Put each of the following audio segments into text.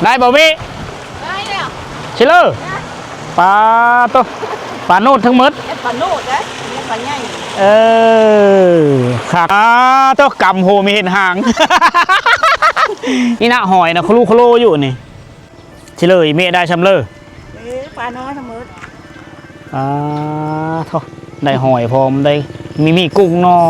ໄດ້ບໍ່ເມ? ໄດ້ແລ້ວ ຊິເລີ ປາໂຕ ປາໂນດທັງໝົດ ເອີ ປາໂນດເດ້ ປາໃຫຍ່ ເອີ ຄັກ ອາ ໂຕ ກຳໂຫມີເຫັນຫາງ ນີ້ນະ ຫອຍນະ ໂຄໂລໂຄໂລຢູ່ນີ້ ຊິເລີ ອີເມໄດ້ຊ່ຳເລີ ເອີ ປານ້ອຍທັງໝົດ ອາ ໂທ້ ໄດ້ຫອຍພ້ອມ ໄດ້ ມີ ມີກຸ້ງເນາະ.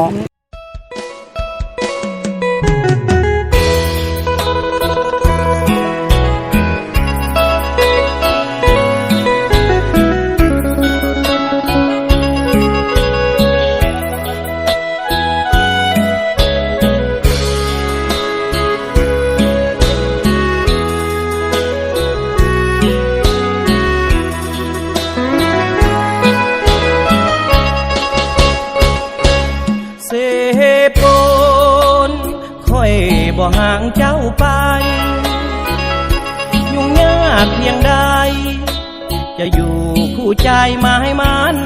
ເສໂປນ ຂ້ອຍບໍ່ຫ່າງເຈົ້າໄປ ຫຍຸ້ງຍາກພຽງໃດ ຈະຢູ່ຄູ່ໃຈໝາຍໝັ້ນ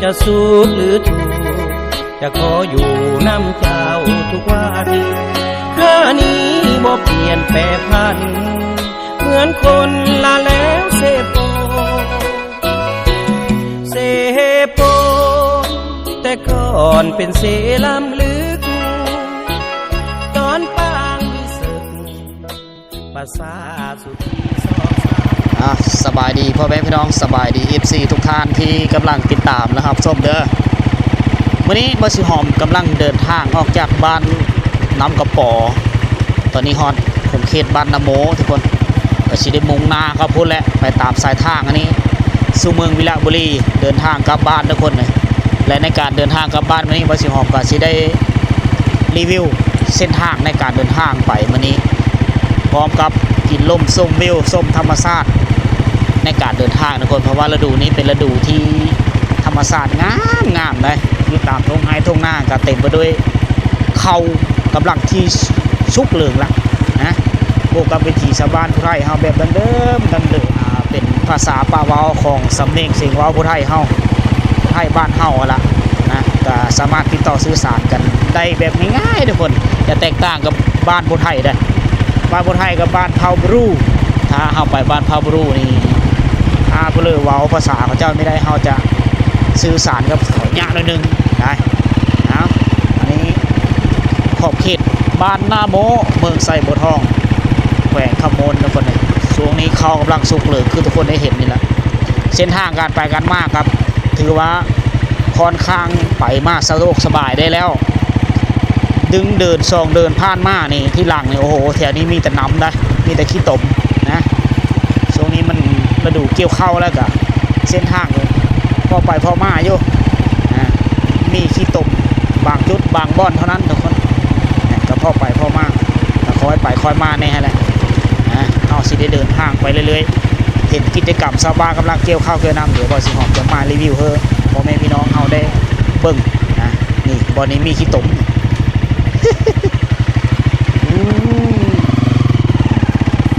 ຈະສຸກຫຼືທຸກ ຈະຂໍຢູ່ນຳເຈົ້າທຸກວັນ ຂ້ານີ້ບໍ່ປ່ຽນແປຜັນ ເໝືອນຄົນລະແລ້ວເສໂປ ເສໂປ ແຕ່ກ່ອນເປັນເສລ້ຳລຶກ ຕອນປາງມີເສິກ ພາສາສຸທີສອງສາມ ອ່າ ສະບາຍດີພໍ່ແມ່ພີ່ນ້ອງ ສະບາຍດີເອັຟຊີທຸກທ່ານທີ່ກຳລັງຕິດຕາມ ແລະ ຮັບຊົມເດີ. ມື້ນີ້ບ່າວສີຫອມກຳລັງເດີນທາງອອກຈາກບ້ານນ້ຳກະປໍ ຕອນນີ້ຮອດຂົງເຂດບ້ານນາໂມທຸກຄົນ ກໍຊິໄດ້ມຸ່ງໜ້າເຂົ້າພຸ້ນແຫຼະ ໄປຕາມສາຍທາງອັນນີ້ ສູ່ເມືອງວິລະບູລີ ເດີນທາງກັບບ້ານທຸກຄົນເອີຍ ແລະ ໃນການເດີນທາງກັບບ້ານມື້ນີ້ ບ່າວສີຫອມກໍຊິໄດ້ ຣີວິວເສັ້ນທາງໃນການເດີນທາງໄປມື້ນີ້ ພ້ອມກັບກິນລົມຊົມວິວ ຊົມທຳມະຊາດໃນການເດີນທາງທຸກຄົນ ເພາະວ່າລະດູນີ້ເປັນລະດູທີ່ທຳມະຊາດງາມໆເດ້ ຢູ່ຕາມທົ່ງໄຮ່ທົ່ງນາກໍເຕັມໄປດ້ວຍເຂົ້າກຳລັງທີ່ສຸກເຫຼີງລະນະ ບວກກັບວິຖີຊາວບ້ານຜູ້ໄທເຮົາແບບດັ້ງເດີມ ດັ້ງເດີມ ອ່າ ເປັນພາສາປາກເວົ້າຂອງສຳນຽງສຽງເວົ້າຜູ້ໄທເຮົາ ໄທບ້ານເຮົາຫັ້ນລະນະ ກໍສາມາດຕິດຕໍ່ສື່ສານກັນໄດ້ແບບງ່າຍໆທຸກຄົນ ຈະແຕກຕ່າງກັບບ້ານຜູ້ໄທເດ້. ບ້ານຜູ້ໄທກັບບ້ານເຜົ່າບຣູ ຖ້າເຮົາໄປບ້ານເຜົ່າບຣູນີ້ ຖ້າຜູ້ເລີເວົ້າພາສາເຂົາເຈົ້າບໍ່ໄດ້ ເຮົາຈະສື່ສານກັບເຂົາຍາກໜ້ອຍໜຶ່ງໄດ໋. ເອົາ ອັນນີ້ຂອບເຂດບ້ານນາໂມ ເມືອງໄຊບົວທອງ ແຂວງຄຳມ່ວນທຸກຄົນເອີຍ. ຊ່ວງນີ້ເຂົ້າກຳລັງສຸກເຫຼີງ ຄືທຸກຄົນໄດ້ເຫັນນີ້ລະ. ເສັ້ນທາງການໄປການມາກໍຖືວ່າຄ່ອນຂ້າງໄປມາສະດວກສະບາຍໄດ້ແລ້ວ. ດຶງເດີນສອງເດີນຜ່ານມານີ້ ທີຫຼັງນີ້ ໂອ້ໂຫ ແຖວນີ້ມີແຕ່ນ້ຳໄດ໋ ມີແຕ່ຂີ້ຕົມນະ. ຊ່ວງນີ້ມັນລະດູກ່ຽວເຂົ້າແລ້ວກະເສັ້ນທາງພໍໄປພໍມາຢູ່ນະ ມີຂີ້ຕົມບາງຈຸດບາງບ່ອນເທົ່ານັ້ນທຸກຄົນ ກໍພໍໄປພໍມາ ກໍຄ່ອຍໄປຄ່ອຍມາແດ່ຫັ້ນແຫຼະນະ. ເຮົາຊິໄດ້ເດີນທາງໄປເລື້ອຍໆ ເຫັນກິດຈະກຳຊາວບ້ານກຳລັງກ່ຽວເຂົ້າກ່ຽວນ້ຳ ດຽວບ່າວສີຫອມຈະມາຣີວິວໃຫ້ພໍ່ແມ່ພີ່ນ້ອງເຮົາໄດ້ເບິ່ງນະ. ນີ້ ບ່ອນນີ້ມີຂີ້ຕົມ ອືມ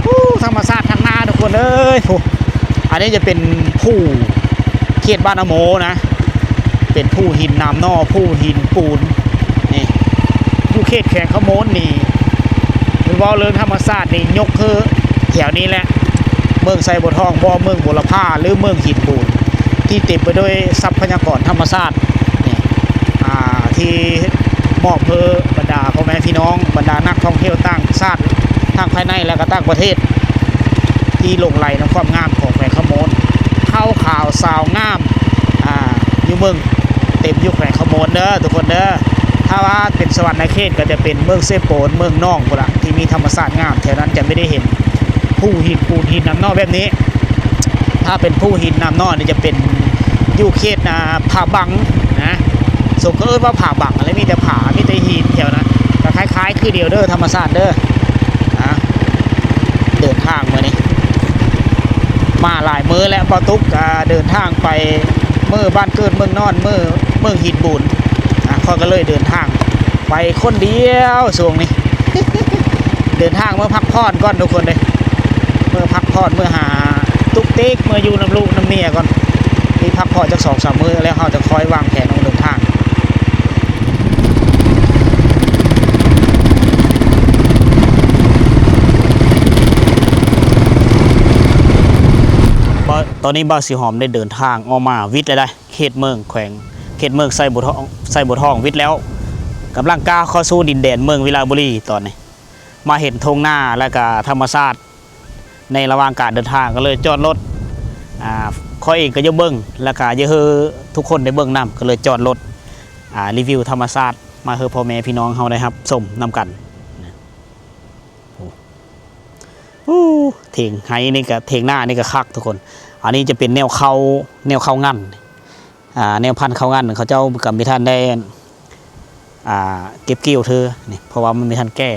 ໂອ້ ທຳມະຊາດທາງໜ້າທຸກຄົນເອີຍ ໂອ້ ອັນນີ້ຈະເປັນພູເຂດບ້ານນາໂມນະ ເປັນພູຫີນນາມໜໍ່ ພູຫີນປູນ ນີ້ ຢູ່ເຂດແຂວງຄຳມ່ວນນີ້ ເວົ້າເລື່ອງທຳມະຊາດນີ້ ຍົກຄືແຖວນີ້ແຫຼະ ເມືອງໄຊບົວທອງບໍ ເມືອງບົວລະພາ ຫຼື ເມືອງຫີນປູນ ທີ່ເຕັມໄປດ້ວຍຊັບພະຍາກອນທຳມະຊາດນີ້ ອ່າ ທີ່ມອບໃຫ້ບັນດາພໍ່ແມ່ພີ່ນ້ອງ ບັນດານັກທ່ອງທ່ຽວຕ່າງຊາດ ທັງພາຍໃນ ແລະ ກໍຕ່າງປະເທດ ທີ່ຫຼົງໄຫຼໃນຄວາມງາມຂອງແຂວງຄຳມ່ວນ. ເຂົາຂາວສາວງາມ ອ່າ ຢູ່ເມືອງ ເຕັມຢູ່ແຂວງຄຳມ່ວນເດີທຸກຄົນເດີ. ຖ້າວ່າເປັນສະຫວັນນະເຂດກໍຈະເປັນເມືອງເຊໂປນ ເມືອງໜອງພຸ້ນລະ ທີ່ມີທຳມະຊາດງາມ ແຖວນັ້ນຈະໄມ່ໄດ້ເຫັນພູຫີນປູນຫີນນາມໜໍ່ແບບນີ້. ຖ້າເປັນພູຫີນນາມໜໍ່ນີ້ຈະເປັນຢູ່ເຂດ ອ່າ ຜາບັງນະ ສົມກໍເອີ້ນວ່າຜາບັງຫັ້ນແຫຼະ ມີແຕ່ຜາ ມີແຕ່ຫີນແຖວນັ້ນ ກໍຄ້າຍໆຄືດຽວເດີ ທຳມະຊາດເດີ. ອ່າ ເດີນທາງມື້ນີ້ ມາຫຼາຍມື້ແລ້ວ ບໍ່ຕຸກ ອ່າ ເດີນທາງໄປເມືອງບ້ານເກີດເມືອງນອນ ເມືອງ ເມືອງຫີນບູນ ອ່າ ຂ້ອຍກໍເລີຍເດີນທາງໄປຄົນດຽວຊ່ວງນີ້ ເດີນທາງເມືອພັກຜ່ອນກ່ອນທຸກຄົນເດ້ ເມືອພັກຜ່ອນ ເມືອຫາຕຸກຕິກ ເມືອຢູ່ນຳລູກນຳເມຍກ່ອນ ມີພັກຜ່ອນຈັກສອງສາມມື້ ແລ້ວເຮົາຈະຄ່ອຍວາງແຜນອອກເດີນທາງ. ຕອນນີ້ບ່າວສີຫອມໄດ້ເດີນທາງອອກມາວິດແລ້ວໄດ໋ ເຂດເມືອງແຂວງ ເຂດເມືອງໄຊບົວທອງ ໄຊບົວທອງວິດແລ້ວ ກຳລັງກ້າວເຂົ້າສູ່ດິນແດນເມືອງວິລະບູລີຕອນນີ້. ມາເຫັນທົ່ງນາ ແລ້ວກະທຳມະຊາດ ໃນລະຫວ່າງການເດີນທາງກໍເລີຍຈອດລົດ ອາ ຂ້ອຍເອງກໍຢາກເບິ່ງ ແລ້ວກະຢາກໃຫ້ທຸກຄົນໄດ້ເບິ່ງນຳ ກໍເລີຍຈອດລົດ ອາ ຣີວິວທຳມະຊາດ ມາໃຫ້ພໍ່ແມ່ພີ່ນ້ອງເຮົາໄດ້ຮັບຊົມນຳກັນ. ໂອ້ ໂອ້ ຖຽງໄຮ່ນີ້ກະ ຖຽງນານີ້ກະຄັກທຸກຄົນ. ອັນນີ້ຈະເປັນແນວເຂົ້າ ແນວເຂົ້າງັນ ອາ ແນວພັນເຂົ້າງັນ ເຂົາເຈົ້າກໍບໍ່ທັນໄດ້ ອາ ເກັບກ່ຽວເທື່ອນີ້ ເພາະວ່າມັນບໍ່ທັນແກ່.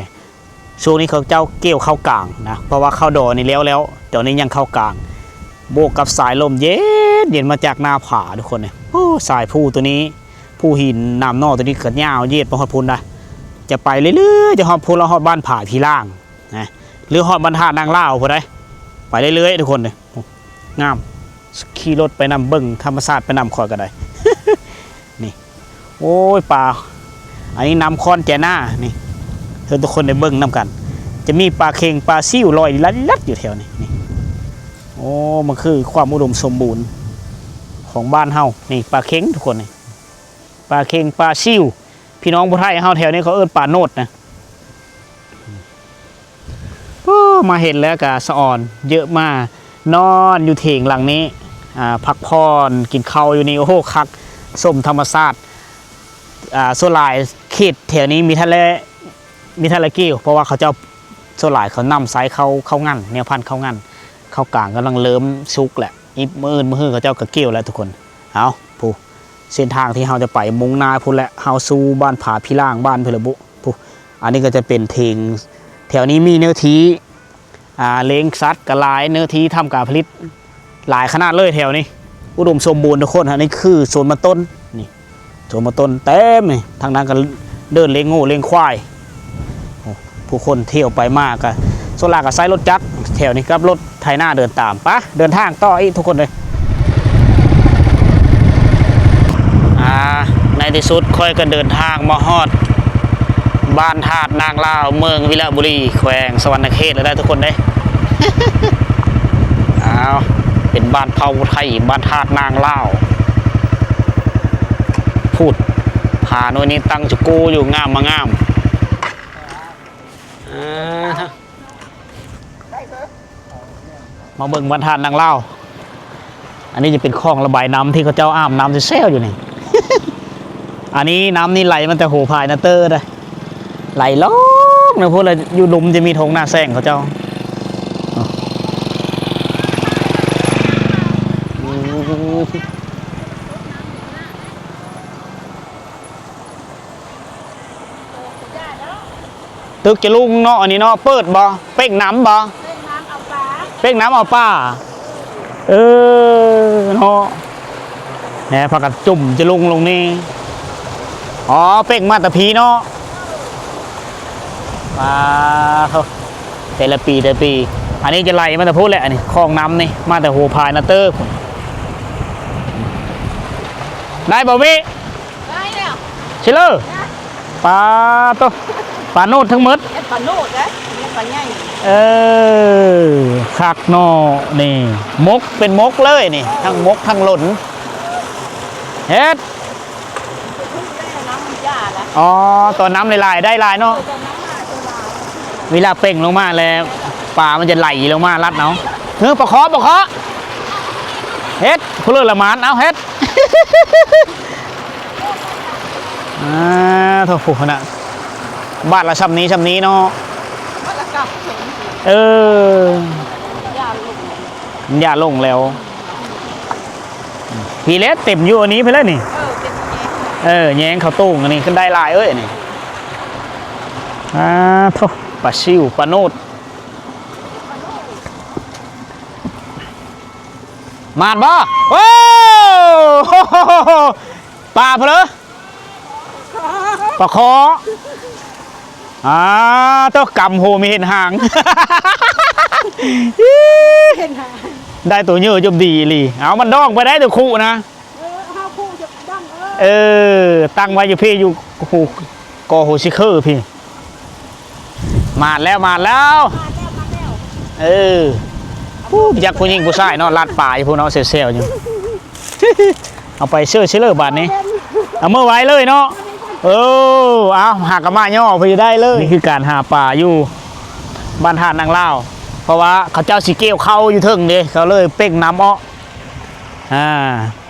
ຊ່ວງນີ້ເຂົາເຈົ້າກ່ຽວເຂົ້າກາງນະ ເພາະວ່າເຂົ້າດໍນີ້ແລ້ວແລ້ວ ຕອນນີ້ຍັງເຂົ້າກາງ ບວກກັບສາຍລົມເຢັນໆ ມາຈາກໜ້າຜາທຸກຄົນເອີຍ. ໂອ້ ສາຍພູຕົວນີ້ ພູຫີນນ້ຳໜໍ່ຕົວນີ້ກໍຍາວເຢັດໄປຮອດພຸ້ນນະ ຈະໄປເລື້ອຍໆ ຈະຮອດພຸ້ນ ລະຮອດບ້ານຜາຜີລ່າງນະ ຫຼືຮອດບ້ານທາດນາງລາວພຸ້ນໃດ໋ ໄປເລື້ອຍໆ ທຸກຄົນເອີຍ. ງາມ ຂີ່ລົດໄປນຳ ເບິ່ງທຳມະຊາດໄປນຳ ຂ້ອຍກໍໄດ້ ນີ້ ໂອ້ຍ ປາ ອັນນີ້ນ້ຳຄອນແຈນານີ້ ເອີ ທຸກຄົນໄດ້ເບິ່ງນຳກັນ ຈະມີປາເຂັງ ປາຊິວລອຍລັດໆ ຢູ່ແຖວນີ້ ນີ້ ໂອ້ ມັນຄືຄວາມອຸດົມສົມບູນຂອງບ້ານເຮົານີ້ ປາເຂັງທຸກຄົນນີ້ ປາເຂັງ ປາຊິວ ພີ່ນ້ອງຜູ້ໄທເຮົາແຖວນີ້ເຂົາເອີ້ນປາໂນດນະ. ໂອ້ ມາເຫັນແລ້ວກະສະອອນ ເຢີມານອນຢູ່ຖຽງຫຼັງນີ້ ອາ ພັກຜ່ອນກິນເຂົ້າຢູ່ນີ້ ໂອ້ໂຫ ຄັກ ຊົມທຳມະຊາດ. ອາ ສ່ວນຫຼາຍເຂດແຖວນີ້ມີແຕ່ລະ ມີແຕ່ລະກີ້ ເພາະວ່າເຂົາເຈົ້າ ສ່ວນຫຼາຍເຂົານຳໃຊ້ເຂົ້າ ເຂົ້າງັນ ແນວພັນເຂົ້າງັນ ເຂົ້າກາງກຳລັງເລີ່ມສຸກແຫຼະ ອີກມື້ອື່ນມື້ຮືເຂົາເຈົ້າກໍກ່ຽວແລ້ວທຸກຄົນ. ເອົາ ຜູ້ ເສັ້ນທາງທີ່ເຮົາຈະໄປມຸ່ງໜ້າພຸ້ນແຫຼະ ເຮົາສູ່ບ້ານຜາຜີລ່າງ ບ້ານເພິ່ນລະບຸ ຜູ້ ອັນນີ້ກໍຈະເປັນຖຽງ ແຖວນີ້ມີເນື້ອທີ່ ອາ ລ້ຽງສັດກໍຫຼາຍ ເນື້ອທີ່ທຳການຜະລິດຫຼາຍຂະໜາດເລີຍແຖວນີ້ ອຸດົມສົມບູນທຸກຄົນ. ອັນນີ້ຄືສວນມັນຕົ້ນ ນີ້ ສວນມັນຕົ້ນເຕັມນີ້ ທາງນັ້ນກໍເດີ່ນລ້ຽງງົວລ້ຽງຄວາຍ. ໂອ້ ຜູ້ຄົນທ່ຽວໄປມາກໍ ສ່ວນຫຼາຍກໍໃຊ້ລົດຈັກແຖວນີ້ກັບລົດໄຖນາເດີນຕາມ. ໄປ ເດີນທາງຕໍ່ອີກທຸກຄົນເອີຍ. ອາ ໃນທີ່ສຸດຂ້ອຍກໍເດີນທາງມາຮອດບ້ານທາດນາງລາວ ເມືອງວິລະບູລີ ແຂວງສະຫວັນນະເຂດແລ້ວໄດ໋ທຸກຄົນເດ້. ອ້າວ ເປັນບ້ານເຜົ່າໄທ ບ້ານທາດນາງລາວ ພຸດ ຜາໜ່ວຍນີ້ຕັ້ງຈຸກູຢູ່ ງາມມາງາມ. ອາ ມາເບິ່ງບ້ານທາດນາງລາວ. ອັນນີ້ຈະເປັນຄອງລະບາຍນ້ຳທີ່ເຂົາເຈົ້າອາບນ້ຳແຊ່ໆຢູ່ນີ້. ອັນນີ້ນ້ຳນີ້ໄຫຼມາແຕ່ຫົວພາຍນາເຕີເດ້ ໄຫຼລົງນະພຸ້ນລະ ຢູ່ລຸ່ມຈະມີທົ່ງນາແຊງເຂົາເຈົ້າ. ຕຶກຈະລຸງເນາະ ອັນນີ້ເນາະ ເປີດບໍ່? ເປັ່ງນ້ຳບໍ່? ເປັ່ງນ້ຳເອົາປາ ເປັ່ງນ້ຳເອົາປາ. ເອີ ເນາະ ແນ່ ພາກັນຈຸ່ມຈະລຸງລົງນີ້. ອໍ ເປັ່ງມາແຕ່ພີເນາະ. ປາໂທ້ ແຕ່ລະປີ ແຕ່ລະປີ. ອັນນີ້ຈະໄຫຼມາແຕ່ພຸ້ນແຫຼະ ອັນນີ້ ຄອງນ້ຳນີ້ ມາແຕ່ຫົວພາຍນາເຕີພຸ້ນ. ໄດ້ບໍ່ເວ? ໄດ້ແລ້ວ ຊິເລີ. ປາໂທ້ ປາໂນດທັງໝົດ ເຮັດປາໂນດເດ້ ເຮັດປາໃຫຍ່. ເອີ ຄັກເນາະ ນີ້ ໝົກເປັນໝົກເລີຍນີ້ ທັງໝົກທັງຫຼົນ. ເຮັດ ອໍ ຕອນນ້ຳຫຼາຍໆ ໄດ້ຫຼາຍເນາະ. ເວລາເປັ່ງລົງມາແລ້ວ ປາມັນຈະໄຫຼລົງມາລັດເອົາ. ເຮີ ປາເຄາະ ປາເຄາະ ເຮັດ ຜູ້ເລີດລະໝານ ເອົາ ເຮັດ. ອ່າ ໂທ້ ຜູ້ຂະໜາດ ບາດລະຊ່ຳນີ້ຊ່ຳນີ້ເນາະ. ເອີ ມັນຢ່າລົງແລ້ວ. ພີ້ແຫຼະ ເຕັມຢູ່ອັນນີ້ພີ້ແຫຼະນີ້. ເອີ ເຕັມຢູ່ນີ້ ເອີ ແຍງເຂົ້າໂຕ່ງອັນນີ້ ຂຶ້ນໄດ້ຫຼາຍເອີຍອັນນີ້. ອ່າ ໂທ້ ປາຊິວ ປາໂນດ ມານບໍ່? ໂອ້ ປາພຸ້ນເລີ ປາເຄາະ. ອ່າ ໂທ້ ກຳໂຫມີເຫັນຫາງ ເຫັນຫາງ ໄດ້ໂຕເຍີະຈົບດີອີ່ຫຼີ. ເອົາ ມັນດອງໄປໄດ້ໂຕຄຸນະ. ເອີ ເຮົາຜູ້ຈະດັງ ເອີ ເອີ ຕັ້ງໄວ້ຢູ່ພີ້ ຢູ່ ໂຫ ກໍໂຫຊິເຄີພີ້. ມາແລ້ວ ມາແລ້ວ ມາແລ້ວ ມາແລ້ວ. ເອີ ເອົາ ຜູ້ຈັກຜູ້ຍິງຜູ້ຊາຍເນາະ ລັດປ່າຢູ່ພຸ້ນເນາະ ແຊວໆຢູ່. ເອົາໄປເຊີຍຊິເລີບາດນີ້ ເອົາເມືອໄວ້ເລີຍເນາະ. ເອີ ເອົາ ຫາກະມາຍໍໄປຢູ່ໄດ້ເລີຍ. ນີ້ຄືການຫາປາຢູ່ບ້ານທາດນາງລາວ ເພາະວ່າເຂົາເຈົ້າຊິກ່ຽວເຂົ້າຢູ່ເທິງເດ້ ເຂົາເລີຍເປັ່ງນ້ຳເອາະ ອ່າ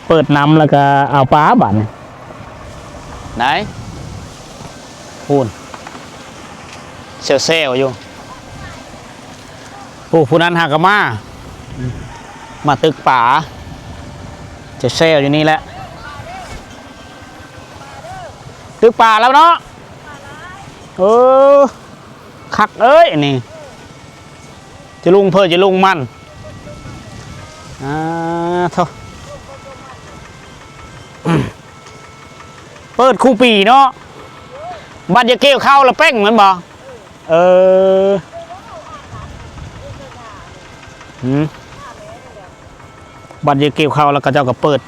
ເປີດນ້ຳແລ້ວກະເອົາປາບາດນີ້. ໄດ໋ ພຸ້ນ ແຊວໆຢູ່. ໂອ້ ຜູ້ນັ້ນຫາກະມາ ມາຕຶກປາ ແຊວໆຢູ່ນີ້ແຫຼະ ຕຶກປາແລ້ວເນາະ. ເອີ ຄັກເອີຍ ອັນນີ້ຈະລຸງເພີຈະລຸງມັນ ອ່າ ໂທ້ ເປີດຄູ່ປີເນາະ ບັດຢາກກ່ຽວເຂົ້າລະເປັ່ງແມ່ນບໍ່? ເອີ ຫືມ ບັດຢາກກ່ຽວເຂົ້າລະເຂົາເຈົ້າກະເປີດ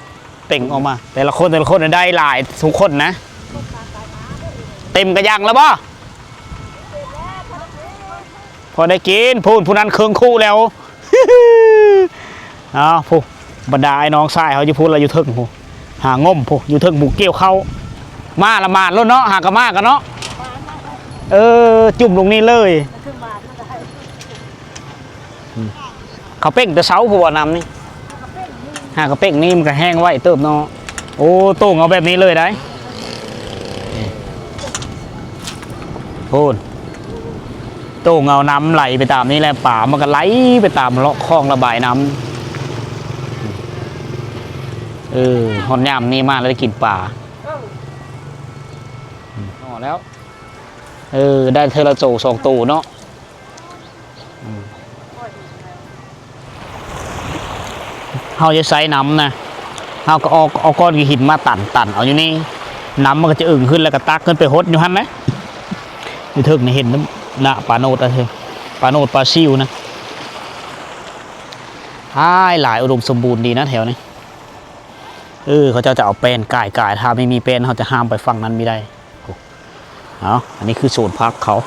ເປັ່ງອອກມາ ແຕ່ລະຄົນແຕ່ລະຄົນໄດ້ຫຼາຍທຸກຄົນນະ. ເຕັມກະຍັງລະບໍ່? ພໍໄດ້ກິນ ພຸ້ນ ຜູ້ນັ້ນເຄິ່ງຄຸແລ້ວ. ເອົາ ຜູ້ ບັນດາອ້າຍນ້ອງຊາຍເຮົາຢູ່ພຸ້ນລະ ຢູ່ເທິງພຸ້ນ ຫາງົມພຸ້ນ ຢູ່ເທິງຜູ້ກ່ຽວເຂົ້າ. ມາລະໝານໂລດເນາະ ຫາກະມາກະເນາະ. ເອີ ຈຸ້ມລົງນີ້ເລີຍ. ເຂົາເປັ່ງແຕ່ເຊົ້າພຸ້ນບໍ່ ນ້ຳນີ້ ຫາກະເປັ່ງນີ້ມັນກະແຫ້ງໄວເຕີບເນາະ. ໂອ້ ໂຕ່ງເອົາແບບນີ້ເລີຍໄດ໋ ພຸ້ນ ໂຕ່ງເອົານ້ຳໄຫຼໄປຕາມນີ້ແຫຼະ ປາມັນກະໄຫຼໄປຕາມເລາະຄອງລະບາຍນ້ຳ. ເອີ ຮອດຍາມນີ້ມາລະໄດ້ກິນປາ ພໍແລ້ວ. ເອີ ໄດ້ເທື່ອລະໂຕສອງໂຕເນາະ. ອືມ ເຮົາຈະໃຊ້ນ້ຳນະ ເຮົາກະເອົາ ເອົາກ້ອນຫີນມາຕັນ ຕັນເອົາຢູ່ນີ້ ນ້ຳມັນກະຈະອຶ່ງຂຶ້ນ ແລ້ວກະຕັກຂຶ້ນໄປຫົດຢູ່ຫັ້ນແຫຼະ. ຢູ່ເທິງນີ້ເຫັນນະ ປາໂນດ ປາໂນດ ປາຊິວນະ ຫຼາຍ ອຸດົມສົມບູນດີນະແຖວນີ້. ເອີ ເຂົາເຈົ້າຈະເອົາແປ້ນກາຍໆ ຖ້າບໍ່ມີແປ້ນເຮົາຈະຫ້າມໄປຝັ່ງນັ້ນບໍ່ໄດ້. ເອົາ ອັນນີ້ຄືສວນຜັກເຂົາ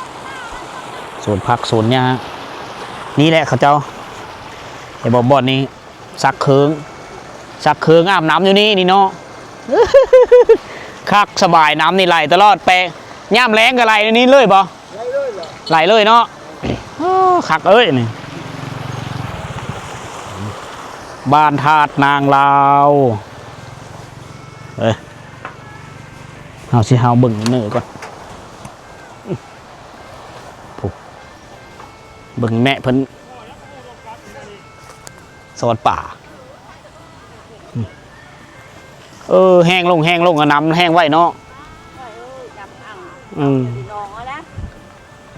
ສວນຜັກສວນຫຍ້າ ນີ້ແຫຼະເຂົາເຈົ້າ ເຫັນບໍ່ ບ່ອນນີ້ຊັກເຄື່ອງ ຊັກເຄື່ອງອາບນ້ຳຢູ່ນີ້ ນີ້ເນາະ. ຄັກສະບາຍ ນ້ຳນີ້ໄຫຼຕະຫຼອດ ແປ ຍາມແລ້ງກະໄຫຼໃນນີ້ເລີຍບໍ່? ໄຫຼເລີຍເນາະ. ໂອ້ ຄັກເອີຍ ນີ້ ບ້ານທາດນາງລາວ. ເອີ ເຮົາຊິຫາເບິ່ງເນີກ່ອນ ພຸ້ນ ເບິ່ງແມ່ເພິ່ນສອນປາ. ເອີ ແຫ້ງລົງ ແຫ້ງລົງ ນ້ຳແຫ້ງໄວເນາະ. ອືມ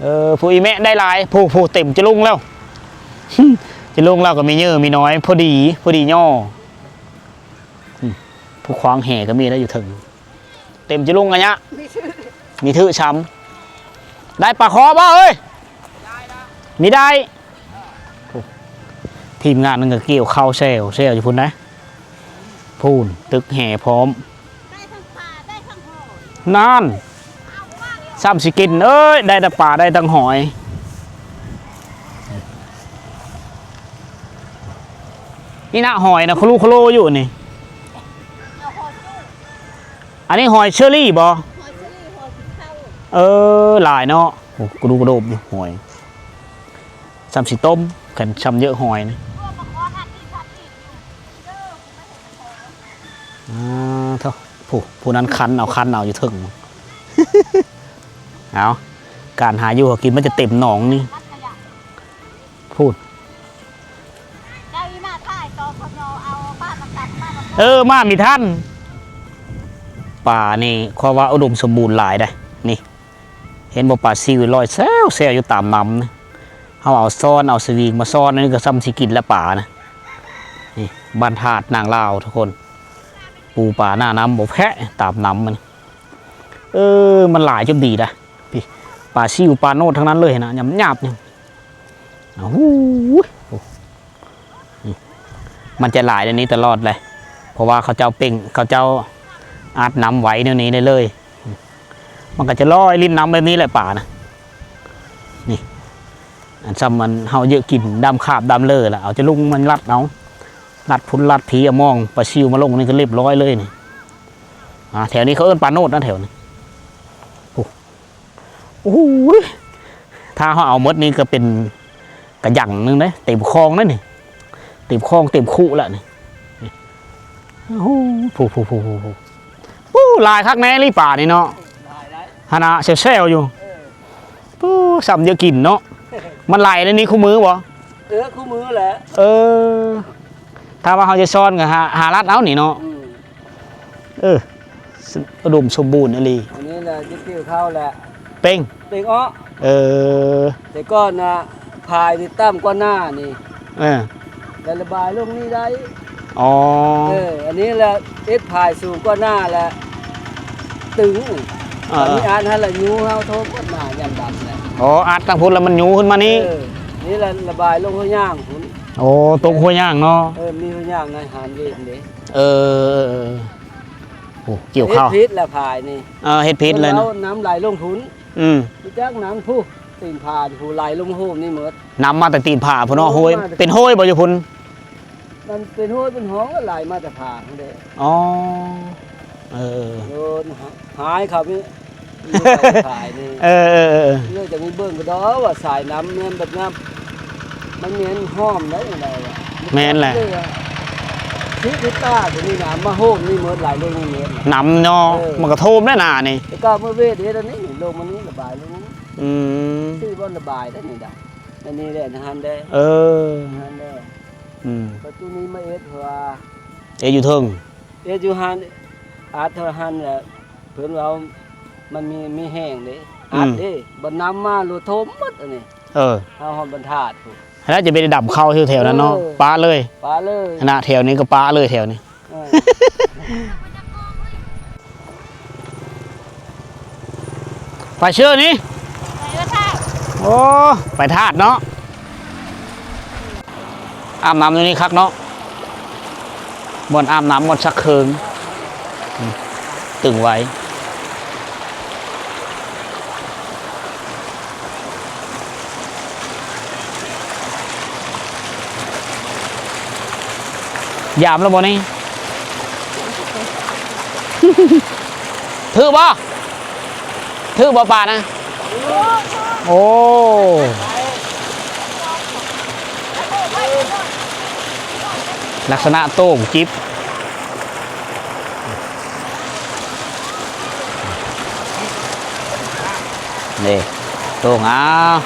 ເອີ ຜູ້ອີແມ່ໄດ້ຫຼາຍ ຜູ້ ຜູ້ເຕັມຈະລຸງແລ້ວ ຈະລຸງແລ້ວກະມີເຍີມີນ້ອຍ ພໍດີ ພໍດີຍໍ້. ອືມ ຜູ້ຄວ້າງແຫກະມີໄດ້ຢູ່ເທິງ ເຕັມຈະລຸງກະຍະ ມີຖື ມີຖືຊ້ຳ. ໄດ້ປາຄໍບໍ່ເອີຍ? ມີໄດ້. ໂອ້ ທີມງານນັ້ນກະກ່ຽວເຂົ້າແຊວ ແຊວຢູ່ພຸ້ນໃດ໋ ພຸ້ນ ຕຶກແຫພ້ອມ ນັ້ນ ຊ້ຳຊິກິນເອີຍ ໄດ້ທັງປາໄດ້ທັງຫອຍ. ນີ້ນະ ຫອຍນະ ໂຄໂລໂຄໂລຢູ່ນີ້. ອັນນີ້ຫອຍເຊີຣີບໍ່? ເອີ ຫຼາຍເນາະ. ໂອ້ ກະດູກກະໂດບຢູ່ ຫອຍ ຊ້ຳຊິຕົ້ມ ຄັນຊ້ຳເຍີະຫອຍນະ. ອ່າ ໂທ້ ຜູ້ ຜູ້ນັ້ນຄັນເອົາ ຄັນເອົາຢູ່ເທິງ. ເອົາ ການຫາຢູ່ຫາກິນມັນຈະເຕັມໜອງນີ້ ພຸ້ນ. ເອີ ມາມີທັນ. ປານີ້ຂ້ອຍວ່າອຸດົມສົມບູນຫຼາຍໃດ໋ ນີ້ ເຫັນບໍ່ ປາຊິວລອຍແຊວໆຢູ່ຕາມນ້ຳນີ້. ເຮົາເອົາຊ້ອນ ເອົາສະວິງມາຊ້ອນ ອັນນີ້ກະຊ້ຳຊິກິນລະປານະ. ນີ້ ບ້ານທາດນາງລາວທຸກຄົນ ປູປາໜ້ານ້ຳບໍ່ແພະ ຕາມນ້ຳມັນ. ເອີ ມັນຫຼາຍຈົນດີດະ ພີ້ ປາຊິວປາໂນດທັງນັ້ນເລີຍນະ ຫຍາບໆນີ້. ໂອ້ໂຫ ມັນຈະຫຼາຍແນວນີ້ຕະຫຼອດເລີຍ ເພາະວ່າເຂົາເຈົ້າເປັ່ງ ເຂົາເຈົ້າອັດນ້ຳໄວ້ແນວນີ້ໄດ້ເລີຍ. ມັນກະຈະລອຍລິນນ້ຳແບບນີ້ແຫຼະປານະ ນີ້. ອັນຊ່ຳມັນເຮົາເຍາະກິນດຳຂາບດຳເລີລະ ເອົາຈະລຸງມັນລັດເອົາ ລັດພຸ້ນລັດພີ ເອົາມອງປາຊິວມາລົງນີ້ກໍລຽບຮ້ອຍເລີຍນີ້. ອາ ແຖວນີ້ເຂົາເອີ້ນປາໂນດນະ ແຖວນີ້. ໂອ້ ໂອ້ຍ ຖ້າເຮົາເອົາໝົດນີ້ກໍເປັນກະຫຍັງໜຶ່ງເດ້ ເຕັມຄອງເດ້ນີ້ ເຕັມຄອງເຕັມຄຸລະນີ້. ໂອ້ ໂອ້ ຫຼາຍຄັກແນ່ລີປານີ້ເນາະ ຫັ້ນນະ ແຊວໆຢູ່. ໂອ້ ຊ່ຳເຍາະກິນເນາະ ມັນໄຫຼໃນນີ້ຄູ່ມື້ບໍ່? ເອີ ຄູ່ມື້ແຫຼະ. ເອີ ຖ້າວ່າເຮົາຈະຊ້ອນກໍຫາ ຫາລັດເອົານີ້ເນາະ. ອືມ ເອີ ອຸດົມສົມບູນອີ່ຫຼີ. ອັນນີ້ລະຈະກ່ຽວເຂົ້າແຫຼະ ເປັງ ເປັງເອາະ. ເອີ ແຕ່ກ່ອນນະ ພາຍນີ້ຕ່ຳກວ່າໜ້ານີ້. ເອີ ແລ້ວລະບາຍລົງນີ້ໄດ້. ອໍ ເອີ ອັນນີ້ລະເຮັດພາຍສູງກວ່າໜ້າລະຕຶງ. ເອີ ອັນນີ້ອັດຫັ້ນລະຍູ້ເຮົາໂທໝົດໜ້າຍາມດຳແຫຼະ. ອໍ ອັດທາງພຸ້ນລະມັນຍູ້ຂຶ້ນມານີ້. ເອີ ນີ້ລະລະບາຍລົງຫ້ວຍຍ່າງພຸ້ນ. ໂອ້ ຕົກຫ້ວຍຍ່າງເນາະ. ເອີ ມີຫ້ວຍຍ່າງໃນຫານເວນເດ້. ເອີ ໂອ້ ກ່ຽວເຂົ້າ ເຮັດຜິດລະພາຍນີ້. ເອີ ເຮັດຜິດເລີຍນະ ນ້ຳໄຫຼລົງພຸ້ນ. ອືມ ຮູ້ຈັກນ້ຳພຸ້ນ ຕີນຜາພຸ້ນ ໄຫຼລົງໂຮມນີ້ໝົດ. ນ້ຳມາແຕ່ຕີນຜາພຸ້ນເນາະ. ໂອ້ ໂຮຍ ມາແຕ່ ເປັນໂຮຍບໍ່ຢູ່ພຸ້ນ? ມັນເປັນໂຮຍເປັນຮ່ອງ ໄຫຼມາແຕ່ຜາພຸ້ນເດ້. ອໍ ເອີ ໂດນຫາຍເຂົ້າໄປ ເອີ ເອີ ເອີ ເອີ ເອີ ຈະມີເບິ່ງກໍດອກວ່າສາຍນ້ຳແມ່ນແບບນ້ຳ ມັນແມ່ນຫ້ອມໄດ້ຈັ່ງໃດວະ? ແມ່ນແຫຼະ ທີ່ ທີ່ຕາຕົວນີ້ນະ ມາໂຮມນີ້ໝົດ ຫຼາຍເລື່ອງນີ້ໝົດນະ ນ້ຳເນາະ. ເອີ ມັນກໍໂທມແລ້ວນານີ້ ແຕ່ກໍເມື່ອເວດເຮັດອັນນີ້ ລົງມານີ້ລະບາຍລົງ. ອືມ ທີ່ບ່ອນລະບາຍໄດ້ນີ້ດະ ອັນນີ້ແຫຼະ ຫັ້ນແຫຼະ. ເອີ ຫັ້ນແຫຼະ. ອືມ ປະຕູນີ້ມາເຮັດ ເພາະວ່າເຮັດຢູ່ເທິງ ເຮັດຢູ່ຫັ້ນ ອັດເທົ່າຫັ້ນແຫຼະ. ເພິ່ນວ່າມັນມີ ມີແຮງເດ້ ອືມ ອັດເດ້ ບັດນ້ຳມາໂລດໂທມໝົດອັນນີ້. ເອີ ເຮົາຮອດບັນທາດພຸ້ນ ແລ້ວຈະໄປດຳເຂົ້າຢູ່ແຖວນັ້ນເນາະ. ເອີ ປະເລີຍ ປະເລີຍ ຫັ້ນນະ ແຖວນີ້ກໍປະເລີຍແຖວນີ້. ເອີ ໄປເຊີນີ້ ໄປທາດ ໂອ້ ໄປທາດເນາະ. ອາບນ້ຳຢູ່ນີ້ຄັກເນາະ ບ່ອນອາບນ້ຳ ບ່ອນຊັກເຄື່ອງ ອືມ ຕຶງໄວ້. ຢາມແລ້ວບໍ່ນີ້? ຖືກບໍ່? ຖືກບໍ່ປານະ? ໂອ້ ລັກສະນະໂຕ່ງຈິບ. ນີ້ ໂຕ່ງ ອ້າວ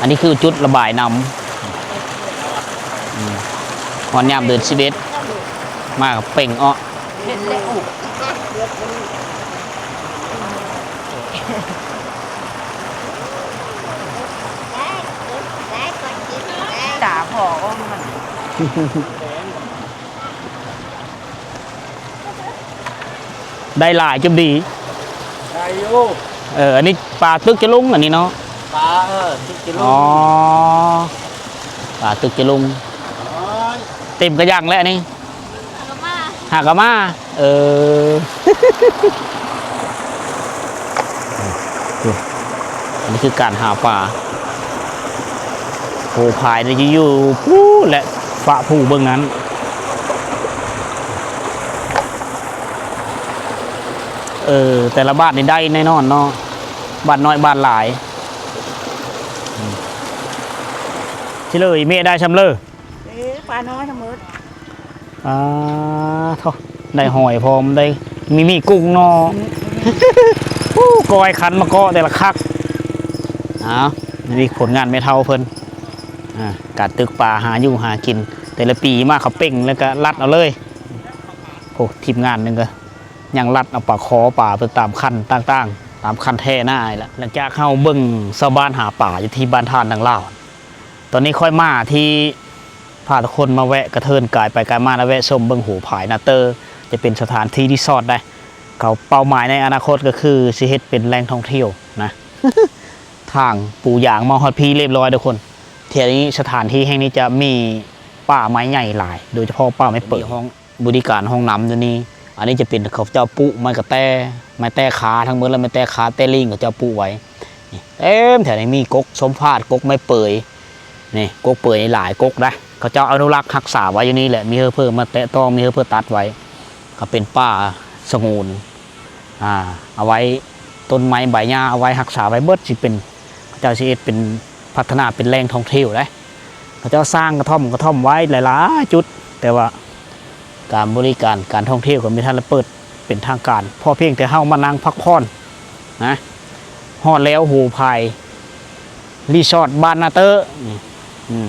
ອັນນີ້ຄືຈຸດລະບາຍນ້ຳ ອືມ ຮອດຍາມເດືອນສິບເອັດ ມາກໍເປັ່ງເອາະ. ຕາພໍອອກມັນ ໄດ້ຫຼາຍຈຸບດີ ໄດ້ຢູ່. ເອີ ອັນນີ້ປາຕຶກຈະລົງ ອັນນີ້ເນາະ ປາ ເອີ ຕຶກຈະລົງ. ອໍ ປາຕຶກຈະລົງ ໂອ້ຍ ເຕັມກະຍັງແລ້ວອັນນີ້ ຫາກະມາ ຫາກະມາ. ເອີ ນີ້ຄືການຫາປາ ໂພພາຍນີ້ຈະຢູ່ພຸ້ນແຫຼະ ປະພູເບື້ອງນັ້ນ. ເອີ ແຕ່ລະບ້ານນີ້ໄດ້ແນ່ນອນເນາະ ບ້ານນ້ອຍບ້ານຫຼາຍ. ອືມ ຊິເລີຍແມ່ໄດ້ຊ່ຳເລີ ເອີ ປານ້ອຍທັງໝົດ. ອາ ໂທ້ ໄດ້ຫອຍພ້ອມ ໄດ້ມີ ມີກຸ້ງເນາະ. ອືມ ໂອ້ ກ້ອຍຄັນມາເກາະແຕ່ລະຄັກ. ອ້າວ ນີ້ຜົນງານແມ່ເຖົ້າເພິ່ນ ອາ ການຕຶກປາ ຫາຢູ່ຫາກິນ ແຕ່ລະປີມາເຂົາເປັ່ງ ແລ້ວກະລັດເອົາເລີຍ. ໂອ້ ທີມງານໜຶ່ງກະຍັງລັດເອົາປາຄໍ ປາໄປຕາມຄັນຕ່າງໆ ຕາມຄັນແທ້ໜ້ານີ້ລະ. ຫຼັງຈາກເຮົາເບິ່ງຊາວບ້ານຫາປາຢູ່ທີ່ບ້ານທ່ານດັ່ງກ່າວ ຕອນນີ້ຂ້ອຍມາທີ່ ພາທຸກຄົນມາແວະກະເທີນກາຍໄປກາຍມາ ແລະ ແວະຊົມເບິ່ງໂພພາຍນາເຕີ ຈະເປັນສະຖານທີ່ຣີສອດໄດ໋. ເຂົາເປົ້າໝາຍໃນອະນາຄົດກໍຄືຊິເຮັດເປັນແຫຼ່ງທ່ອງທ່ຽວນະ ທາງປູຢາງມາຮອດພີ້ລຽບຮ້ອຍທຸກຄົນ. ທີ່ນີ້ ສະຖານທີ່ແຫ່ງນີ້ຈະມີປ່າໄມ້ໃຫຍ່ຫຼາຍ ໂດຍສະເພາະປ່າໄມ້ເປີດ. ມີຫ້ອງບໍລິການຫ້ອງນ້ຳຢູ່ນີ້ ອັນນີ້ຈະເປັນເຂົາເຈົ້າປູກໄມ້ກະແຕ ໄມ້ແຕຂາທັງໝົດ ແລະ ໄມ້ແຕຂາແຕລີງເຂົາເຈົ້າປູກໄວ້. ນີ້ເຕັມແຖວນີ້ ມີກົກສົມພາດ ກົກໄມ້ເປີຍ. ນີ້ກົກເປີຍນີ້ຫຼາຍກົກນະ ເຂົາເຈົ້າອະນຸລັກຮັກສາໄວ້ຢູ່ນີ້ແຫຼະ ມີເຮີເພີມາແຕະຕ້ອງ ມີເຮີເພີຕັດໄວ້ ກໍເປັນປ່າສະຫງວນ ອ່າ ເອົາໄວ້ ຕົ້ນໄມ້ໃບຫຍ້າເອົາໄວ້ຮັກສາໄວ້ເບິດ ຊິເປັນ ເຂົາເຈົ້າຊິເຮັດເປັນ ພັດທະນາເປັນແຫຼ່ງທ່ອງທ່ຽວໄດ໋. ເຂົາເຈົ້າສ້າງກະທ່ອມ ກະທ່ອມໄວ້ຫຼາຍໆຈຸດ ແຕ່ວ່າການບໍລິການການທ່ອງທ່ຽວກໍບໍ່ທັນໄດ້ເປີດເປັນທາງການ ພໍພຽງແຕ່ເຮົາມານັ່ງພັກຜ່ອນນະ. ຮອດແລ້ວ ໂຫພາຍ ຣີສອດບ້ານນາເຕີ ອືມ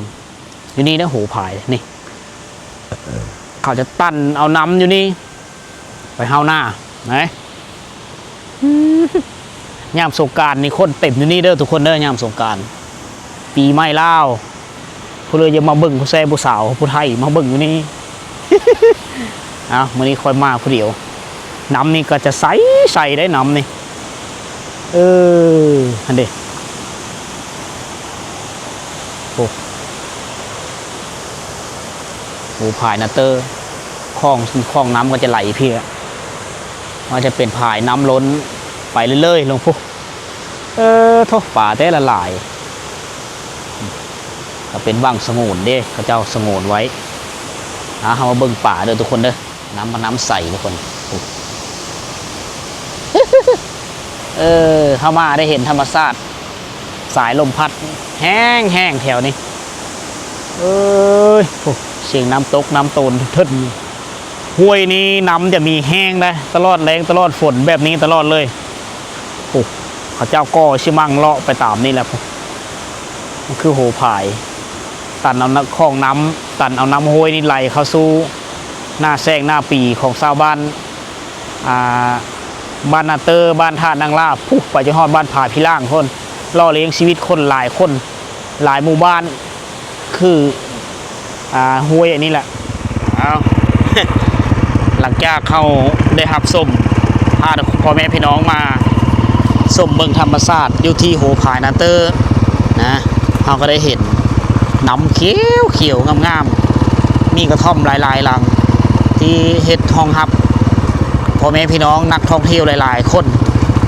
ຢູ່ນີ້ນະ ໂຫພາຍນີ້ ເຂົາຈະຕັນເອົານ້ຳຢູ່ນີ້ ໄປເຮົາໜ້າ ນະ. ອືມ ຍາມສົງການນີ້ຄົນເຕັມຢູ່ນີ້ເດີທຸກຄົນເດີ ຍາມສົງການ ປີໃໝ່ລາວ ຜູ້ເລີຍຢາກມາເບິ່ງຜູ້ແຊຜູ້ສາວຜູ້ໄທມາເບິ່ງຢູ່ນີ້. ເອົ້າ ມື້ນີ້ຂ້ອຍມາຜູ້ດຽວ ນ້ຳນີ້ກໍຈະໃສ ໃສໄດ໋ນ້ຳນີ້. ເອີ ຫັ້ນເດ ໂອ້ ໂອ້ ພາຍນາເຕີ ຂອງ ຂອງນ້ຳກໍຈະໄຫຼເພຍ ວ່າຈະເປັນພາຍນ້ຳລົ້ນໄປເລື້ອຍໆລົງພຸ້ນ. ເອີ ໂທ້ ປາແຕ່ລະຫຼາຍ ກໍເປັນວັງສະຫງວນເດ້ ເຂົາເຈົ້າສະຫງວນໄວ້. ອ່າ ເຮົາມາເບິ່ງປາເດີທຸກຄົນເດີ ນ້ຳມັນນ້ຳໃສທຸກຄົນ. ເອີ ເຮົາມາໄດ້ເຫັນທຳມະຊາດ ສາຍລົມພັດແຮງໆແຖວນີ້. ເອີຍ ໂອ້ ສຽງນ້ຳຕົກນ້ຳໂຕນເຖິດ. ຫ້ວຍນີ້ນ້ຳຈະມີແຮງໄດ໋ ຕະຫຼອດແລ້ງຕະຫຼອດຝົນແບບນີ້ຕະຫຼອດເລີຍ. ໂອ້ ເຂົາເຈົ້າກໍຊິມັ່ງເລາະໄປຕາມນີ້ແຫຼະ ມັນຄືໂຫພາຍ ຕັນເອົານ້ຳ ຂອງນ້ຳ ຕັນເອົານ້ຳຫ້ວຍນີ້ໄຫຼເຂົ້າສູ່ໜ້າແຊກໜ້າປີຂອງຊາວບ້ານ ອ່າ ບ້ານນາເຕີ ບ້ານທ່ານາງລາ ພຸ້ນ ໄປຈົນຮອດບ້ານຜາພິລ່າງພຸ້ນ ຫຼໍ່ລ້ຽງຊີວິດຄົນຫຼາຍຄົນ ຫຼາຍໝູ່ບ້ານ ຄື ອ່າ ຫ້ວຍອັນນີ້ແຫຼະ. ເອົ້າ ຫຼັງຈາກເຮົາໄດ້ຮັບຊົມ ພາພໍ່ແມ່ພີ່ນ້ອງມາຊົມເບິ່ງທຳມະຊາດຢູ່ທີ່ໂຫພາຍນາເຕີນະ ເຮົາກໍໄດ້ເຫັນນ້ຳຂຽວໆງາມໆ ມີກະທ່ອມຫຼາຍໆຫຼັງ ທີ່ເຮັດຮອງຮັບພໍ່ແມ່ພີ່ນ້ອງນັກທ່ອງທ່ຽວຫຼາຍໆຄົນ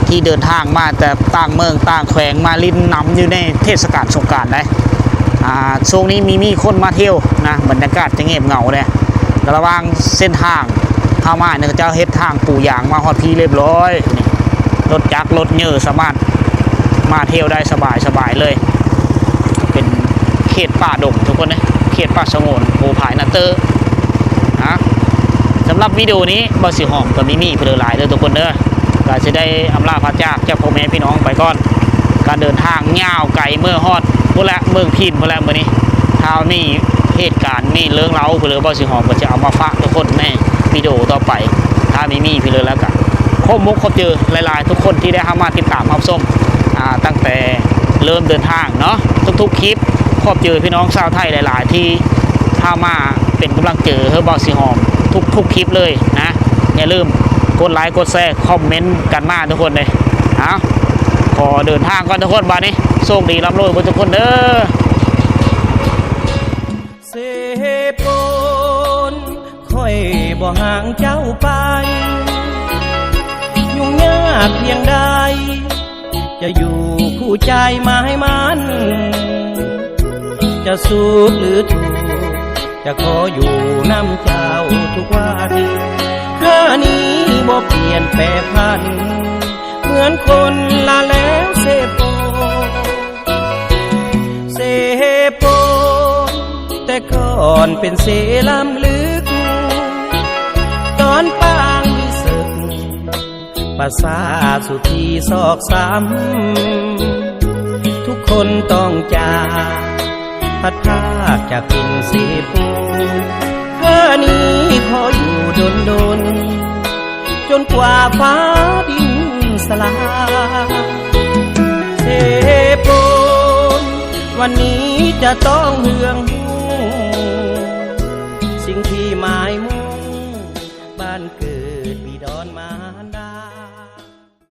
ທີ່ເດີນທາງມາແຕ່ຕ່າງເມືອງຕ່າງແຂວງ ມາຫຼິ້ນນ້ຳຢູ່ໃນເທດສະການສົງການໄດ໋. ອ່າ ຊ່ວງນີ້ມີ ມີຄົນມາທ່ຽວນະ ບັນຍາກາດຈະງຽບເຫງົາແດ່. ລະຫວ່າງເສັ້ນທາງເຮົາມານີ້ ເຂົາເຈົ້າເຮັດທາງປູຢາງມາຮອດພີ້ລຽບຮ້ອຍ ນີ້ ລົດຈັກລົດເຫຍີສາມາດມາທ່ຽວໄດ້ສະບາຍໆເລີຍ. ເປັນເຂດປ່າດົງທຸກຄົນເອີຍ ເຂດປ່າສະຫງວນໂຫພາຍນາເຕີ. ອ່າ ສຳລັບວິດີໂອນີ້ ບ່າວສີຫອມກໍມີມີຜູ້ເດີຫຼາຍເດີທຸກຄົນເດີ ກໍຊິໄດ້ອຳລາພາຈາກຈາກພໍ່ແມ່ພີ່ນ້ອງໄປກ່ອນ. ການເດີນທາງຍາວໄກ ເມືອຮອດພຸ້ນແຫຼະ ເມືອງພີນພຸ້ນແຫຼະມື້ນີ້. ຖ້າມີເຫດການ ມີເລື່ອງລາວຜູ້ເດີ ບ່າວສີຫອມກໍຈະເອົາມາຝາກທຸກຄົນໃນວິດີໂອຕໍ່ໄປ ຖ້າມີມີຜູ້ເດີ. ແລ້ວກໍຂອບອົກຂອບໃຈຫຼາຍໆທຸກຄົນທີ່ໄດ້ເຂົ້າມາຕິດຕາມຮັບຊົມ ອ່າ ຕັ້ງແຕ່ເລີ່ມເດີນທາງເນາະ ທຸກໆຄລິບ. ຂອບໃຈພີ່ນ້ອງຊາວໄທຫຼາຍໆທີ່ເຂົ້າມາເປັນກຳລັງໃຈໃຫ້ບ່າວສີຫອມທຸກໆຄລິບເລີຍນະ. ຢ່າລືມກົດໄລກົດແຊຄອມເມັນກັນມາທຸກຄົນເດີ. ເອົາ ຂໍເດີນທາງກ່ອນທຸກຄົນ ບາດນີ້ໂຊກດີລ່ຳລວຍເບິດທຸກຄົນເດີ. ເສໂປນ ຂ້ອຍບໍ່ຫ່າງເຈົ້າໄປ ຫຍຸ້ງຍາກພຽງໃດ ຈະຢູ່ຄູ່ໃຈໝາຍໝັ້ນ ຈະສຸກຫຼືທຸກ ຈະຂໍຢູ່ນຳເຈົ້າທຸກວັນ. ຂ້ານີ້ບໍ່ປ່ຽນແປພັນ ເໝືອນຄົນລະແລ້ວເສໂປນ. ເສໂປນ ແຕ່ກ່ອນເປັນເສລ້ຳເລິກ ຕອນປາງມີເສິກ ປາສາດສຸທີຊອກຊຳ ທຸກຄົນຕ້ອງຈາກ ພັດພາກຈາກເປັນເສໂປນ. ຂ້ານີ້ຂໍຢູ່ດົນໆ ຈົນກວ່າຟ້າດິນສລາຍ. ເສໂປນ ວັນນີ້ຈະຕ້ອງເຫືອງຫ